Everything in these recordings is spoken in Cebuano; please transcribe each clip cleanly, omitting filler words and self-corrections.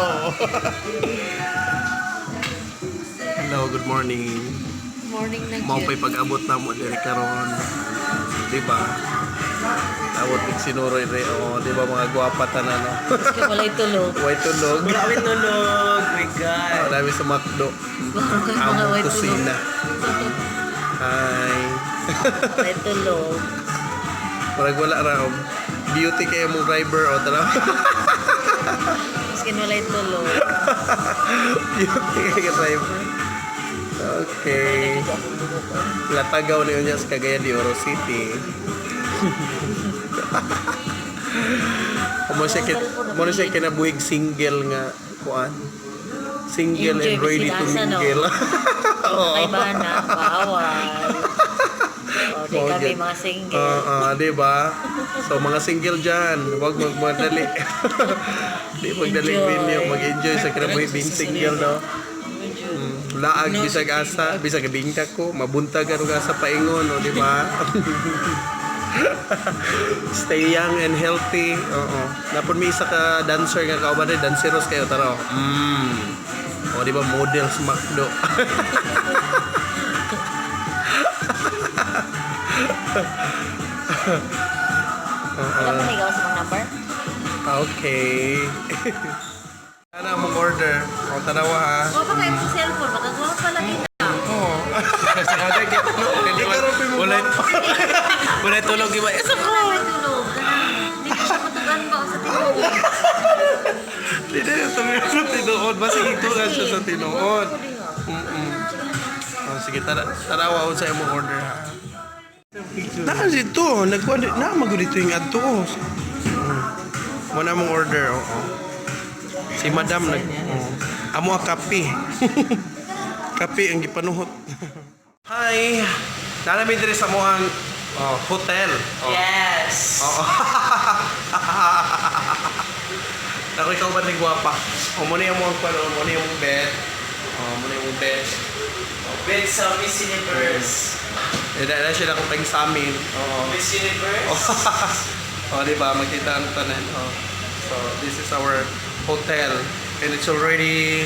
Oo. Hello, good morning. Morning na. Mao pa'y pag-abot na mo diri karon. Di ba? Tawod mig sinuroy re, oh, di ba mga gwapa tanan, no? Maski walay tulog. Way tulog. Wala kami tulog. My God. Marami sa McDo. Mga Among way tulog. kusina. Hi. Way tulog. Parang wala ra, oh. Beauty kayo mong driver o tara. Maski walay tulog. Beauty kayo driver. Okay. Latagaw na yun niya sa Cagayan de Oro City. Mo siya mo siya kinabuhig single nga kuan. Single and Enjoy ready to sila sa, no? mingle. Oo. Kay bana, bawal. O, di Mao kami gyud. mga single. Oo, di ba? So mga single dyan, huwag magmadali. Di magdali Enjoy. ninyo, mag-enjoy sa kinabuhi being single, no? Laag bisag asa, bisag bingka ko, mabuntag og asa paingon, no, di ba? Stay young and healthy. Oo. Napon may isa ka dancer nga kauban rin, danceros kayo tara. O, di ba model sa McDo. Wala pa na sa mga number? Okay. Ana mong order. O, tanawa ha. Wala pa kayo mong cellphone. Makagawa pa lagi na. Oo. Wala wala tulog iba. Isa Wala may tulog. Kanang Hindi ko siya matugan ba sa tinuod. Di na yung tumingin sa tinuod. Basta ituan siya sa tinuod. Oh, sige, tara, tarawa ko sa imong order ha. Naa dito, nagkuan na magud dito yung adto. Oh. Mo na mong order, oo. Si Madam nag, oh. Amo ang kape. Kape ang gipanuhot. Hi. Nalami diri sa moang, oh, hotel. Oh. Yes. Oo. Ako ikaw ba ni gwapa? O mo na yung mga kuwan, o mo na yung bed. O mo na yung bed. Bed sa Miss Universe. Eh, dahil siya na kung sa amin. Oo. Miss Universe. O, di ba? Makita ang tanan. O. So, this is our hotel. And it's already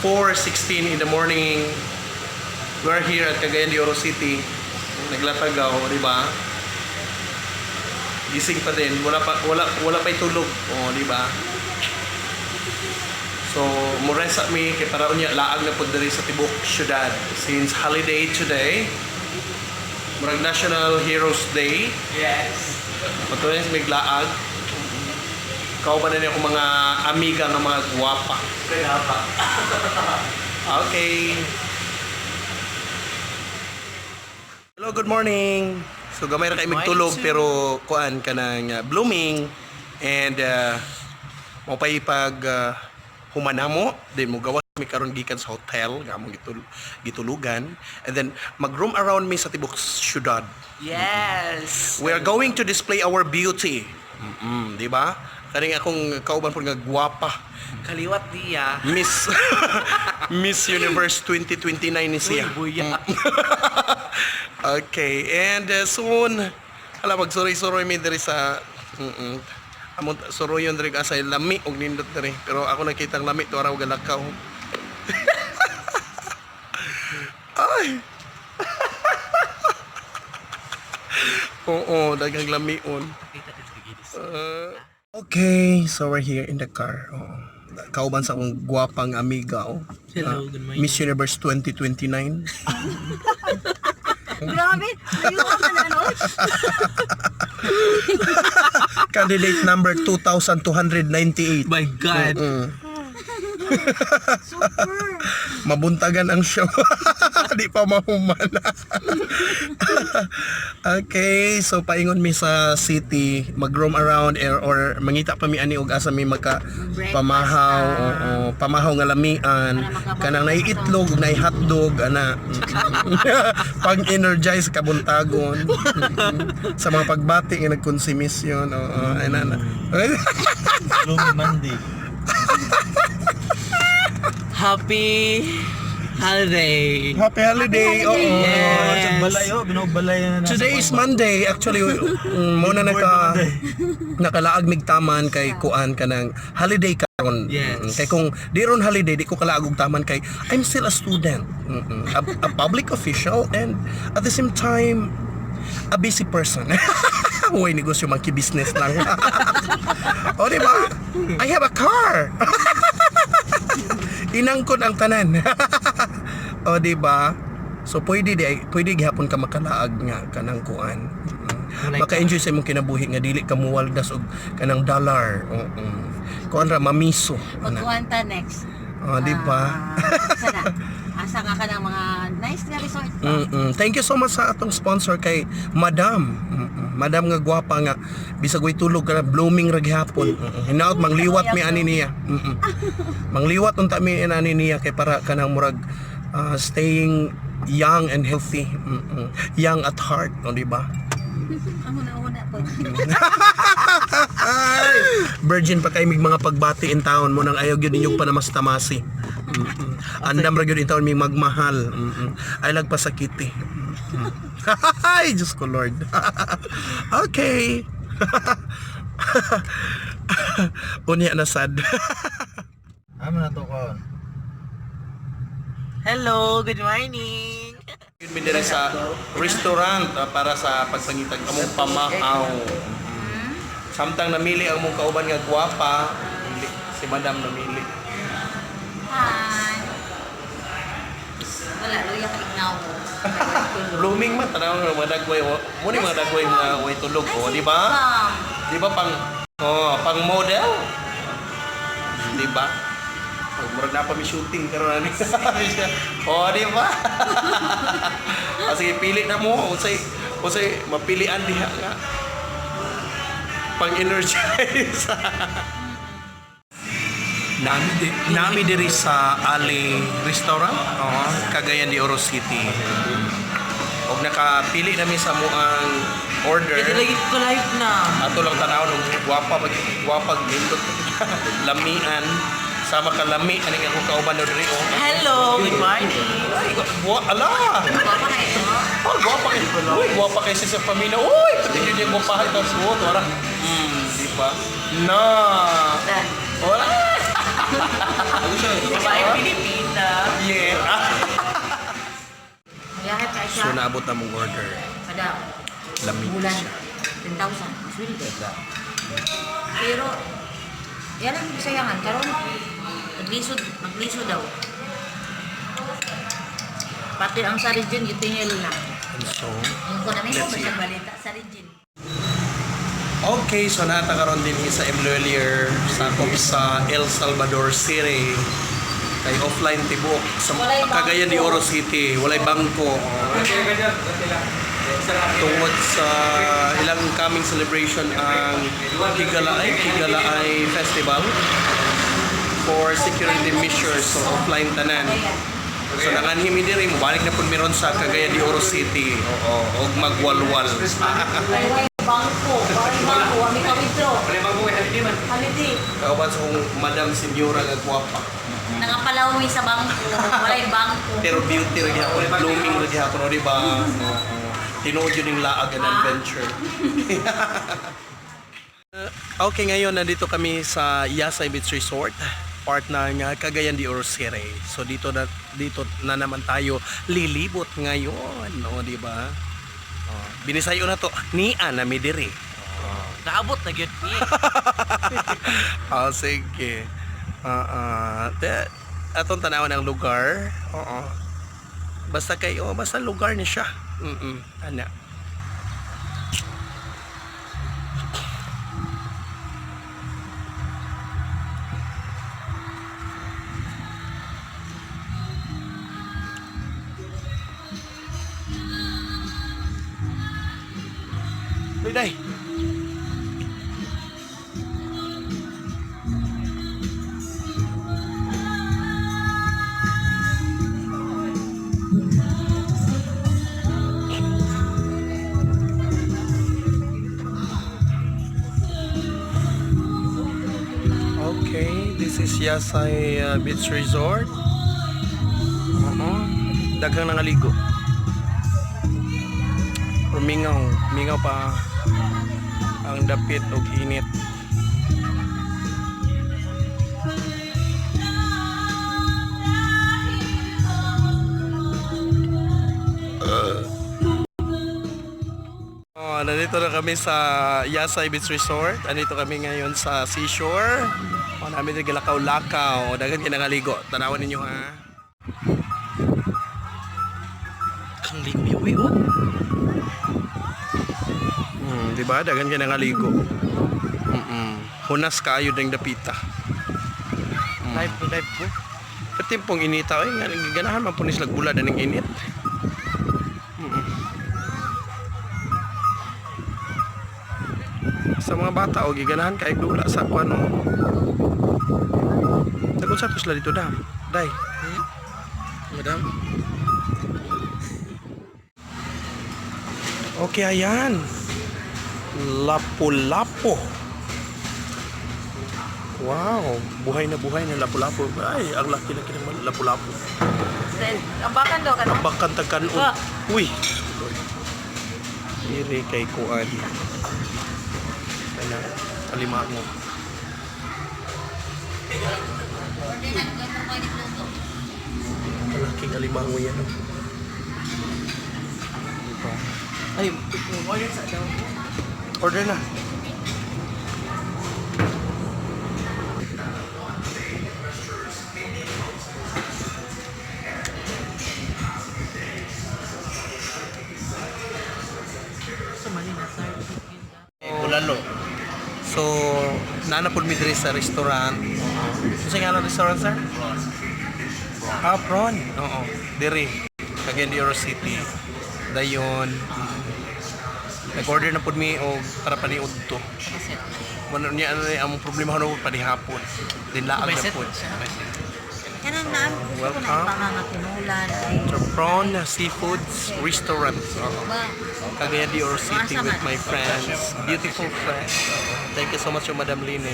4:16 in the morning. We're here at Cagayan de Oro City. Naglatagaw, di ba? Gising pa din. Wala pa wala pa tulog. O, di ba? So, muresa mi kay para unya laag na pud diri sa tibok syudad since holiday today. Murag National Heroes Day. Yes. Patuloy sa miglaag. Kauban na niya akong mga amiga nga mga gwapa. Kaya pa. Okay. Hello, good morning. So gamay ra kay migtulog pero kuan kanang blooming and mo pay pag humanamo din mo gawas mi karon gikan sa hotel nga among gitulugan and then mag-roam around mi sa tibok syudad. Yes. We are going to display our beauty. Di ba? Kaning akong kauban po nga gwapa. Kaliwat diya. Miss Miss Universe 2029 ni siya. Uy, buya. Okay, and soon hala magsuroy-suroy mi diri sa Among suroyon diri ka sa lami og nindot diri. Pero ako nakita ang lami tuara og galakaw. Ay. Oo, daghang lamion. Okay, so we're here in the car. Oo. Kauban sa akong gwapang amiga. Oh. Hello, good morning. Miss Universe 2029. Grabe! Ayun ka man, ano? Candidate number 2298. My God. Super! Mabuntagan ang show. Di pa mahuman. Okay, so paingon mi sa city, mag-roam around or mangita pa mi ani og asa mi maka Breakfast, pamahaw, ah. oo, pamahaw nga lamian, Para makabalik kanang naay itlog, naay hotdog ana. Pag-energize kabuntagon. Sa mga pagbati nga nagkonsumisyon, oo, ana na. Gloomy Monday. Happy Holiday. Happy holiday. Oo. Yes. Balay oh, binubalay na nasa Today is Monday. Actually, muna naka nakalaag mig taman kay kuan ka ng holiday karon. Yes. Kay kung di ron holiday, di ko kalaag og taman kay I'm still a student. A public official and at the same time a busy person. Uy, negosyo monkey business lang. O, di ba? I have a car. Inangkon ang tanan. O, di ba? So pwede di pwede gihapon ka makalaag nga kanang kuan. Walay Maka-enjoy sa imong kinabuhi nga dili ka muwaldas og kanang dollar. Oo. Kuan ra mamiso. Ana. Magkuhan ta next. O, di ba? Ah, asa na? Asa nga ka ng mga nice nga resort ba? Thank you so much sa atong sponsor kay Madam. Madam nga gwapa nga bisag way tulog ka na, blooming ra gihapon. Hinaot mangliwat mi ani niya. Mangliwat unta mi ani niya kay para kanang murag staying young and healthy. Young at heart, no, di ba? Ang una-una po. Ay, virgin pa kay mig mga pagbati in town mo nang ayaw gyud ninyong panamasi-tamasi. Andam ra gyud in town mig magmahal. Ay lagpasakiti. Ay, Diyos ko Lord. Okay. Unya na sad. Amo na to kon. Hello, good morning. Yun mi diri sa restaurant para sa pagpangitag among pamahaw. Samtang namili ang mong kauban nga gwapa, si Madam namili. Hi. Wala, luya ka ignaw mo. Blooming man tanaw nga mga dagway mo ni mga dagway nga way tulog oh, di ba? Di ba pang oh, pang model? Di ba? Pag murag na pa mi shooting karon ani. Oh, di ba? Ah, sige, pili na mo unsay unsay mapilian diha nga pang energize. Nami diri sa Ali Restaurant, oo, Cagayan de Oro City. Og nakapili nami sa muang order. Pwede lagi ko live na. Ato lang tanaw nung gwapa pag gwapa nindot lamian sama ka lami aning akong kauban no diri oh. Hello, good morning. Ay, ala. Gwapa kayo. Oh, gwapa kay. Uy, gwapa kay si sa pamilya. Uy, pati yun yung gwapa ito suot, wala. Di ba? Na. Dan. Wala. Babae Pilipina. Yeah. Yahat ka siya. So naabot na mong order. Kada Lami bulan. siya. 10,000. Sweldo. Pero, yan ang sayangan. Karon, naglisod, maglisod daw. Pati ang sa region, gitingil na. And so, Ang ko namin Let's ko see. sa balita sa region. Okay, so nata karon din sa M. Sakop sa El Salvador City. Kay offline tibuok sa Walay bangko. Cagayan de Oro City, walay bangko. Tungod sa ilang coming celebration ang Higalaay Festival for security measures, so offline tanan. So nanganhi mi diri mobalik na pud mi ron sa Cagayan de Oro City. Oo, og magwalwal. Walay bangko. Walay bangko. Ami ka withdraw. Holiday. Kauban sa kong Madam Senyora nga gwapa. Nangapalaw mi sa bangko. Walay bangko. Pero beauty ra gyapon, blooming ra gyapon, o, di ba? Oo. Tinuod yun yung laag and adventure. Okay, ngayon nandito kami sa Yasay Beach Resort, part ng Cagayan de Oro City. So dito na naman tayo lilibot ngayon, no, di ba? Oh, binisayo na to ni Ana mi diri. Naabot na gyud ni. Ah, sige. Atong tanawan ang lugar. Oo. Basta kay oh, basta lugar ni siya. Ana. Uy, day. Okay, this is Yasay Beach Resort. Oo. Daghang nangaligo. Pero mingaw, mingaw pa ang dapit og init. Oh, nandito na kami sa Yasay Beach Resort. Andito kami ngayon sa seashore. Oh, namin dito gilakaw-lakaw. Daghan kay nangaligo. Tanawan ninyo ha. Kang ligmi, uy, oh. Di ba? Daghan kay nangaligo. Hunas kaayo ding dapita. Live ko, live ko. Pati pong inita ay ganahan man po ni sila bulad aning init. Sa mga bata og giganahan kay dula sa kuan oh. Dagon sa to sila dito dam. Day. Madam? Okay, ayan. Lapu-lapo. Wow, buhay na lapu-lapu. Ay, ang laki-laki ng lapu-lapu. Sel, ambakan daw ka na. Tambakan tagkanon. Ah. Uy. Iri kay kuan. Kana alimango. Malaking alimango yan. Oh. Diba? Ay, order sa daw. Order na. Sa mali na, sir. Bulalo. So, nanapod mi diri sa restaurant. Unsa nga ang restaurant, sir? Ah, Prawn. Oo. Diri. Cagayan de Oro City. Dayon. Nag-order na pud mi og para paniud to. Mano niya ano ni among problema ano panihapon. Din laag May na set pud. siya. Kanang na, gusto ko na Welcome. ipanganga tinulan. Ay, So, Prawn Seafoods Restaurant. Oo. ba? Cagayan de Oro City with my friends. Beautiful friends. Thank you so much, Madam Line.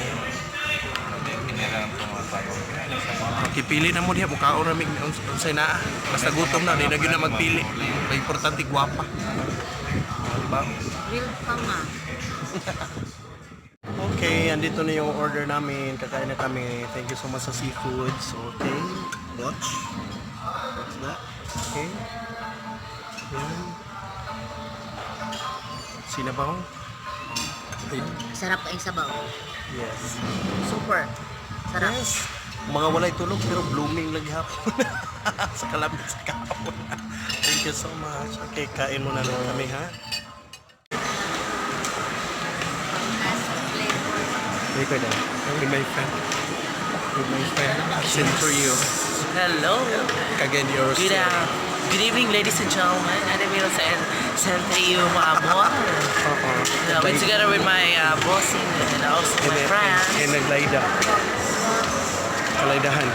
Makipili na mo diha mukaon ra mig unsay naa. Basta gutom na di na gyud na magpili. May importante gwapa. Oh, di ba? Real pa nga. Okay, andito na yung order namin. Kakain na kami. Thank you so much sa seafoods. Okay, watch. What's that? Okay. Yan. Sinabaw. Ay, Sarap ang sabaw. yes. Super. Sarap. Yes. Mga walay tulog pero blooming lagi hapon. Sa kalamit sa kahapon. Thank you so much. Okay, kain muna lang kami ha. Flavor. Record na. With my friend. With my friend. Centurio. Hello. Cagayan de Oro Good, City. good evening, ladies and gentlemen. I'm here sa Santayo Maamor. Oo. We together with my bossing and also my friends. And naglayda. Kalaydahan.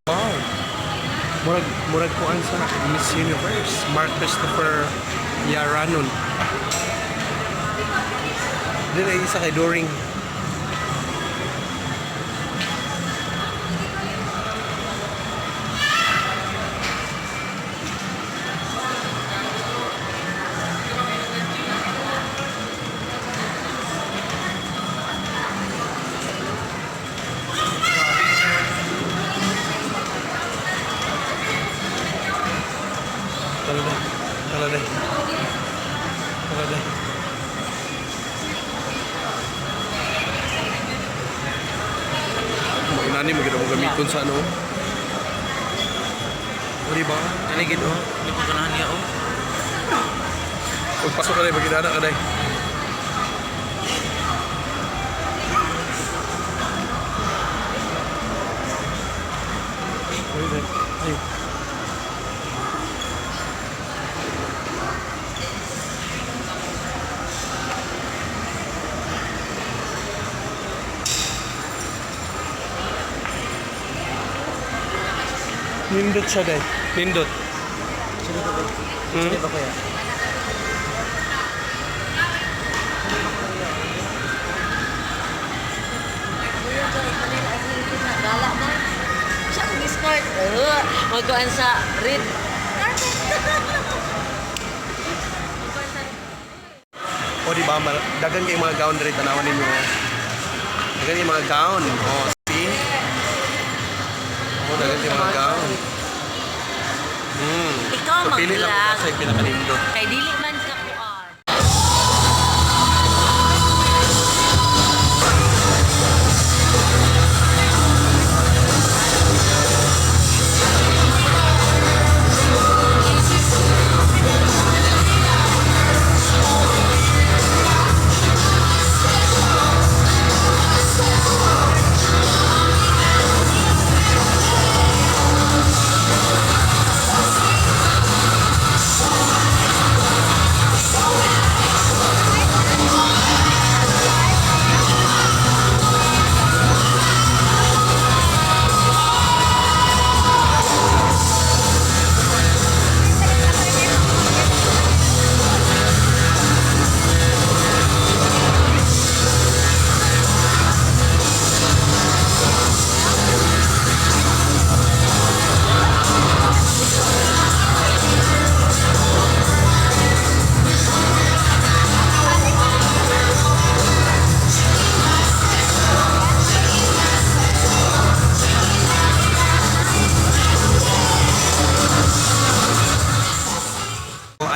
Wow. Murag murag kuan sa Miss Universe, Mark Christopher Yaranon. Dire isa kay Doring. Tara na. Tara na. Tara na. Maginani mo mo gamiton sa ano. O di ba? Ano gid oh? Hindi ko ganahan niya oh. Pagpasok ka na, maginana ka na. Ay, ay. Nindot siya dahil. Nindot. Di ba, kuya? Kuya, kay kanila ay gala na. Siya ang skirt. Magkuan sa red carpet. Magkuan sa O di ba, dagan kay mga gown diri, tanawan ninyo. Dagan kay mga gown. O, see? O, dagan kay mga gown. Ikaw So, pili lang mag-vlog. ko sa pinakanindot. Kay dili man ka kuan.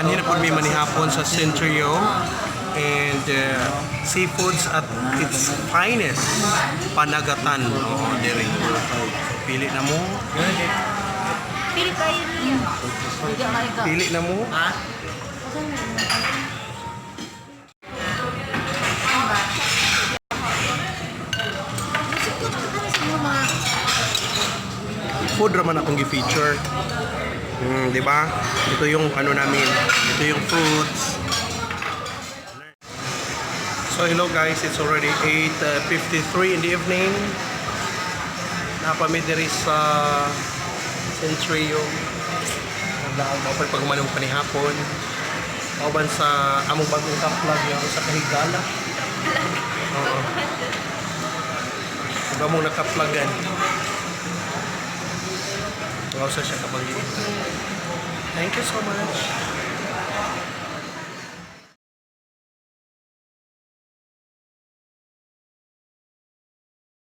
Anhi na po mi manihapon sa Centrio and seafoods at its finest, Panagatan. Oo, diri. So, pili na mo. Pili kayo niya. Hindi ka ikaw. Pili na mo. Ha? Food raman akong gi-feature. Di ba? Ito yung ano namin. Ito yung fruits. So hello guys, it's already 8:53 in the evening. Napami diri sa Centrio. Naglaog mo pa pag manong panihapon. Kauban sa among bagong ka-vlog yung sa kahigala. Oo. Ug among naka-vlogan. Wow, sa siya kabanggi. Thank you so much.